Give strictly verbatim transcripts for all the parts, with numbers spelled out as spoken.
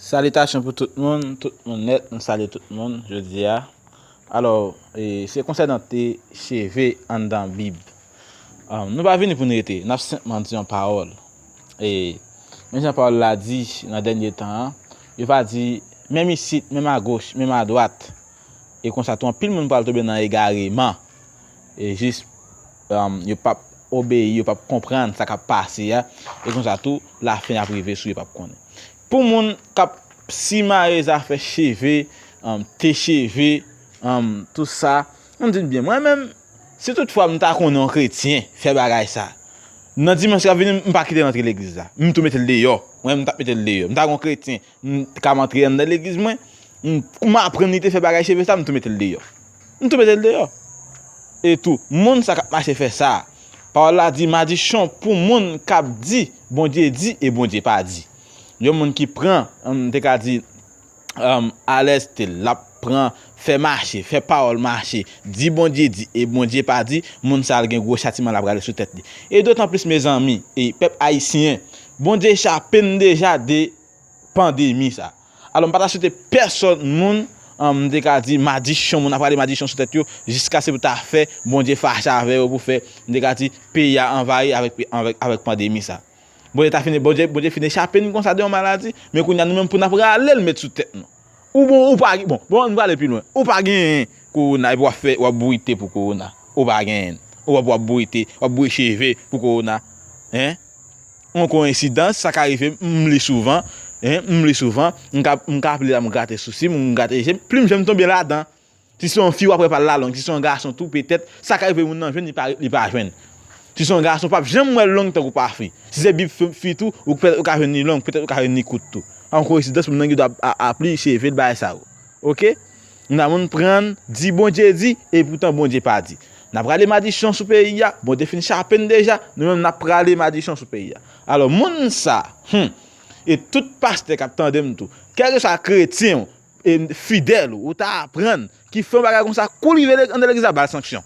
Salitasyon pou tout moun, tout moun nèt, nou salye tout moun jodi a. Alò, e, se konsènan te cheve anndan Bib. Um, nou pa vini pou n rete, n ap senpman di yon pawòl. E, men jan pawòl la di nan dènye tan an, yo va di, menm isit, menm agoch, menm adwat. E konsa tou, anpil moun pral tonbe nan egareman. E jis, um, yo p ap obeyi, yo p ap konprann sa k ap pase a. E konsa tou, lafen ap rive sou yo p ap konnen. Pou moun k ap simaye zafè cheve, um, te cheve, um, tout sa, m di n byen, mwen menm, si tout fwa m ta konnen yon kretyen fè bagay sa, nan dimanch k ap vini, m pa kite l antre legliz la. M tou mete l deyò. Mwen, m t ap mete l deyò. M ta gen yon kretyen, m t ka antre anndan legliz mwen, m, m aprann li te fè bagay cheve sa, m tou mete l deyò. M tou mete l deyò. E tou, moun sa k ap mache fè sa, pawòl la di, madichon pou moun k ap di, Bondye di e Bondye pa di. Yon moun ki pran, m te ka di, um, alèz te l ap pran, fè mache, fè pawòl mache, di Bondye di e Bondye pa di, moun sa a gen gwo chatiman l ap rale sou tèt li. E dotan plis, mezanmi, e pèp ayisyen, Bondye chape n deja de pandemi sa. Alò, m pa ta swete pèsòn moun, um, m te ka di, madichon, moun ap rale madichon sou tèt yo, jiskaske pou ta fè Bondye fache avè yo, pou fè, m te ka di, peyi a anvayi avèk, avèk, avèk pandemi sa. Bondye ta fini, Bondye, Bondye fini chape n konsa de yon maladi, men kounye a nou menm pou n ap rale l met sou tèt nou. Ou bon, ou pa gen, bon, bon, nou prale pi lwen. Ou pa genyen kowona, epi w ap fè, w ap bourite pou kowona. Ou pa genyen. Ou ap, w ap bourite, w ap boure cheve pou kowona. Hein? Yon koyensidans, sa ka rive m, m li souvan, hein, m li souvan, m ka, m ka ap li la, m grate sousi m, m grate je m, plim je m tonbe ladan. Si se yon fi w ap wè pa l la long, si se yon gason tou, petèt, sa ka rive moun nan jwenn, li pa, li pa jwenn. Si se yon gason, w p ap janm wè l long tankou pa fi. Si se bib fi, fi tou, ou petèt ou ka jwenn li long, petèt ou ka jwenn li kout tou. An koyensidans, moun nan gen dwa ap, ap, ap li cheve l, bagay sa yo. Oke? Nan moun pran, di Bondye di, e poutan Bondye pa di. N ap rale madichon sou peyi a, Bondye fin chape n deja, nou menm n ap rale madichon sou peyi a. Alò, moun sa, hmm, e tout pastè k ap tande m tou, kèlkeswa kretyen w, e fidèl ou, ou ta aprann, ki fè yon bagay konsa, kou l rive le-, anndan legliz la, ba l sanksyon.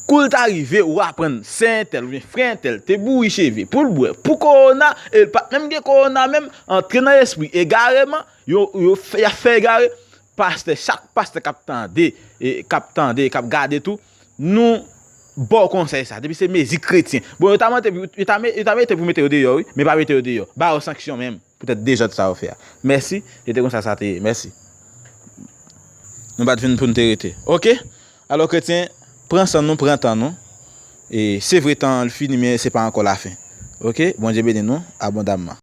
Kou l ta rive, ou aprann sè entèl oubyen frè entèl te bouri cheve pou l bwè, pou kowona, e l pa t menm gen kowona menm, antre nan espri egareman, yo, yo fè, y ap fè egare, pastè, chak pastè k ap tande, e k ap tande, k ap gade tou, nou ba w konsèy sa, depi se mezi kretyen. Bon, yo ta mete, yo ta me-, yo ta mete pou mete yo deyò, wi, men pa mete yo deyò. Ba yo sanksyon menm, poutèt dezòd sa yo fè a. Mèsi, se te konsa sa te ye. Mèsi. Nou pa t vin pou n te rete. Oke? Alò, kretyen, pran san nou, pran tan nou. E se vre, tan an fini, men se pa ankò lafen. Oke? Bondye beni nou abondamman.